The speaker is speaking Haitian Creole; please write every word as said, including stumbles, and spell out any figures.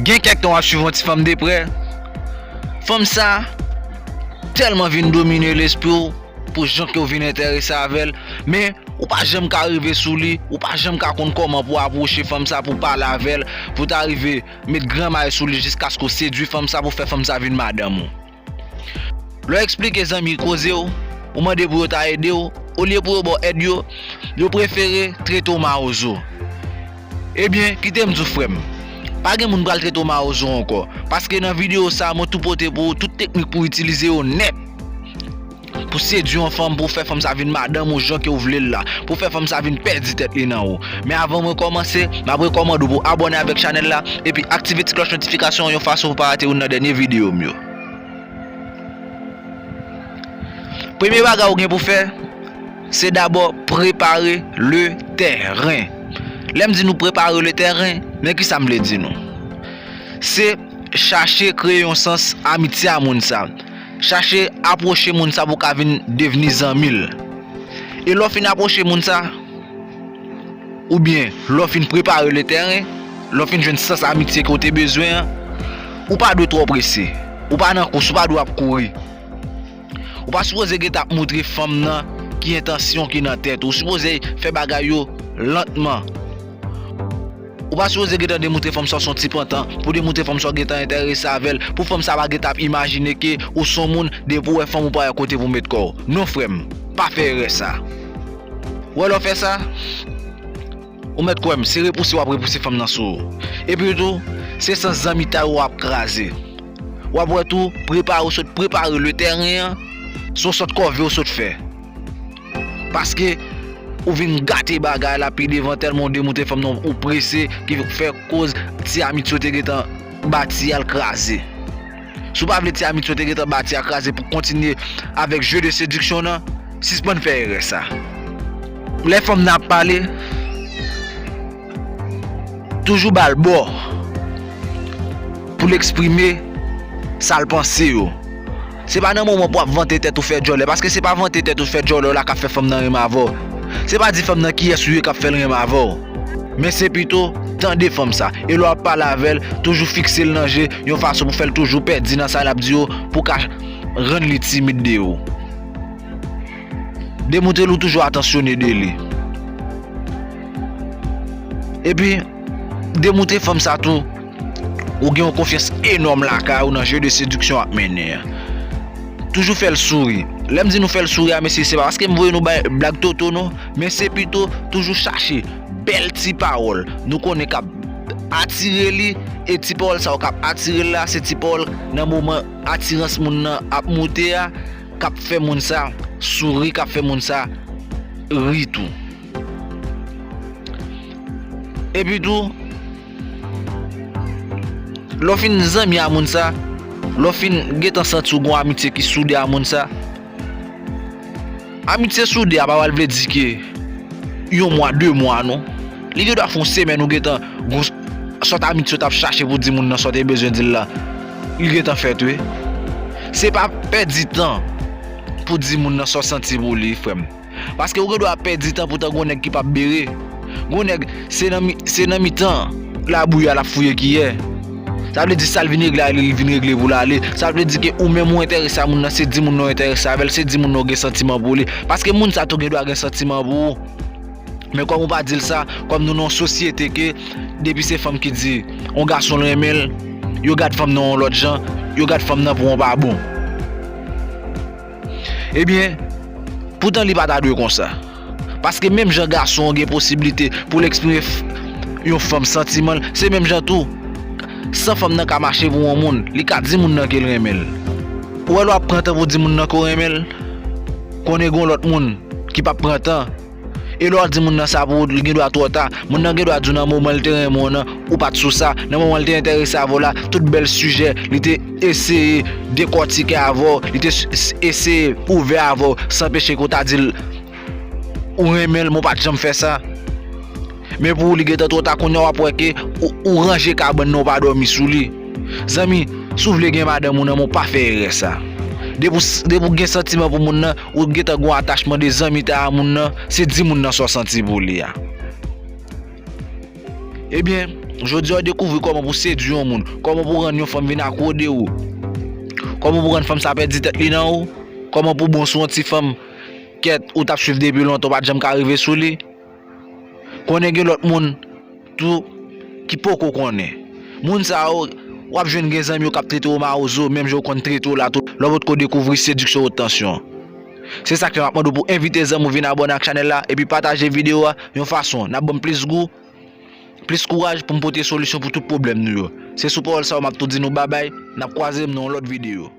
Gen kèk tan w ap swiv yon ti fanm de prè, fanm sa tèlman vin domine lespri w pou jan ke w vin enterese avè l, men ou pa janm ka rive sou li, ou pa janm ka konn kòman pou w apwoche fanm sa, pou w pale avè l, pou w ta rive met granmay sou li jiskaske w sedui fanm sa, pou w fè fanm sa vin madanm ou. Lè w eksplike zanmi koze w, ou mande pou yo ta ede w, olye pou yo ba w èd yo, yo prefere trete w mawozo. Ebyen, kite m di w, frè m, pa gen moun pral trete w mawozo ankò, paske nan videyo sa a, mwen tou pote pou ou tout teknik pou w itilize yo nèt, pou sedui yon fanm, pou w fè fanm sa vin madanm ou jan ke w vle l la, pou w fè fanm sa vin pèdi tèt li nan ou. Men avan mwen kòmanse, m ap rekòmande w pou w abòne avèk chanèl la, epi aktive ti klòch notifikasyon an yon fason pou w pa rate youn nan dènye videyo m yo. Premye bagay ou gen pou fè, se dabò prepare le tèren. Lè m di nou prepare le tèren, men kisa m vle di nou? Se chache kreye yon sans amitye a moun sa. Chache apwoche moun sa pou w ka vin devni zanmi l. E lè w fin apwoche moun sa, oubyen lè w fin prepare le tèren, lè w fin jwenn sans amitye ke w te bezwen an, ou pa dwe twò prese. Ou pa nan kous, ou pa dwe ap kouri. Ou pa sipoze gentan ap moutre fanm nan ki entansyon ki nan tèt ou. Ou sipoze fè bagay yo lantman. Ou pa sipoze gentan demoutre fanm sa w se yon ti pantan, pou demoutre fanm sa w gentan enterese avè l, pou fanm sa pa gentan ap imajine ke ou se yon moun, depi w wè fanm ou pa wè kote pou w met kò w. Non, frè m, pa fè erè sa. Ou wè lè w fè sa, ou mèt kwè m, se repouse w ap repouse fanm nan sou ou. Epi tou, se sans zanmitay ou w ap kraze. W ap wè tou, prepare, w sot prepare le tèren an, se yon sòt kòve w sot fè. Paske ou vin gate bagay la pi devan, tèlman w demoutre fanm nan ou prese, ki fè koz ti amitye w te gentan bati al kraze. Si w pa vle ti amitye w te gentan bati a kraze pou kontinye avèk je de sediksyon nan, sispann fè erè sa. Lè fanm nan ap pale, toujou ba l bò pou l eksprime sa l panse yo. Se pa nan moman pou w ap vante tèt ou fè djòlè, paske se pa vante tèt ou fè djòlè w la k ap fè fanm nan renmen avè w. Se pa di fanm nan kiyès ou ye k ap fè l renmen avè w. Men se pito tande fanm sa. E lè w ap pale avè l, toujou fikse l nan je, yon fason pou fè l toujou pèdi nan sa l ap di yo, pou w ka rann li timid de ou. Demoutre l ou toujou atansyone de li. Epi, demoutre fanm sa tou, ou gen yon konfyans enòm lakay ou nan je de sediksyon w ap mennen an. Toujou fè l souri. Lè m di nou fè l souri a, mesye, se pa paske m voye nou bay blag toto, non, men se pito toujou chache bèl ti pawòl nou konnen k ap atire li, e ti pawòl sa yo k ap atire l la, se ti pawòl nan moman atirans moun nan ap moute a, k ap fè moun sa souri, k ap fè moun sa ri tou. Epi tou, lè w fin zanmi a moun sa, lè w fin gentan santi w gen yon amitye ki soude a moun sa, amitye soude a pa pral vle di ke yon mwa, de mwa, non. Li gen dwa fè yon semèn ou gentan gen yon sòt amitye w t ap chache pou di moun nan sa w te bezwen di l la. Li gentan fèt, wi. Se pa pèdi tan pou di moun nan sa w santi pou li, frè m. Paske ou gen dwa ap pèdi tan poutan gen yon nèg ki p ap bere. Gen yon nèg, se nan mi, se nan mitan labouyi a l ap fouye kiyè. Sa vle di sa l vin regle a, li vin regle pou l ale. Sa vle di ke ou menm ou enterese a moun nan, se di moun nan ou enterese avè l, se di moun nan ou gen santiman pou li. Paske moun sa tou gen dwa gen santiman pou ou. Men kòm ou pa di l sa, kòm nou nan yon sosyete ke depi se fanm ki di yon gason l renmen l, yo gad fanm nan yon lòt jan, yo gad fanm nan pou yon pa bon. Ebyen, poutan li pa ta dwe konsa. Paske menm jan gason an gen posiblite pou l eksprime f-, yon fanm santiman l, se menm jan tou, san fanm nan ka mache pou yon moun, li ka di moun nan ke l renmen l. Ou wè lè w ap pran tan pou di moun nan ke w renmen l, konnen gen yon lòt moun ki p ap pran tan. E lè w di moun nan sa pou ou, li gen dwa twò ta. Moun nan gen dwa di w nan moman l te renmen w nan, ou pa t sou sa. Nan moman l te enterese avè w la, tout bèl sijè, li te eseye dekòtike avè w, li te s-, s-, eseye ouvè avè w, san peche ke w ta di l ou renmen l, men w pa t janm fè sa. Men pou ou, li gentan twò ta, kounye a w ap wè ke ou, ou ranje kabann nan, ou pa dòmi sou li. Zanmi, si w vle gen madanm ou nan men w, pa fè erè sa. Depi w s-, depi w gen santiman pou moun nan, ou gentan gen yon atachman de zanmitay a moun nan, se di moun nan sa w santi pou li a. Ebyen, Jodi a w dekouvri kòman pou sedui yon moun, kòman pou rann yon fanm vin akode ou, kòman pou rann fanm sa pèdi tèt li nan ou, kòman pou bon sou yon ti fanm kèt ou t ap swiv depi lontan, ou pa t janm ka rive sou li. Konnen gen lòt moun tou ki poko konnen. Moun sa yo, w ap jwenn gen zanmi yo k ap trete w mawozo, menm jan yo konn trete w la tou, lè w potko dekouvri sediksyon wot tansyon. Se sa k fè m ap mande w pou envite zanmi w vin abòne ak chanèl la, epi pataje videyo a yon fason n ap ban m plis gou, plis kouraj pou m pote solisyon pou tout pwoblèm nou yo. Se sou pawòl sa yo m ap tou di nou babay, n ap kwaze m nan yon lòt videyo.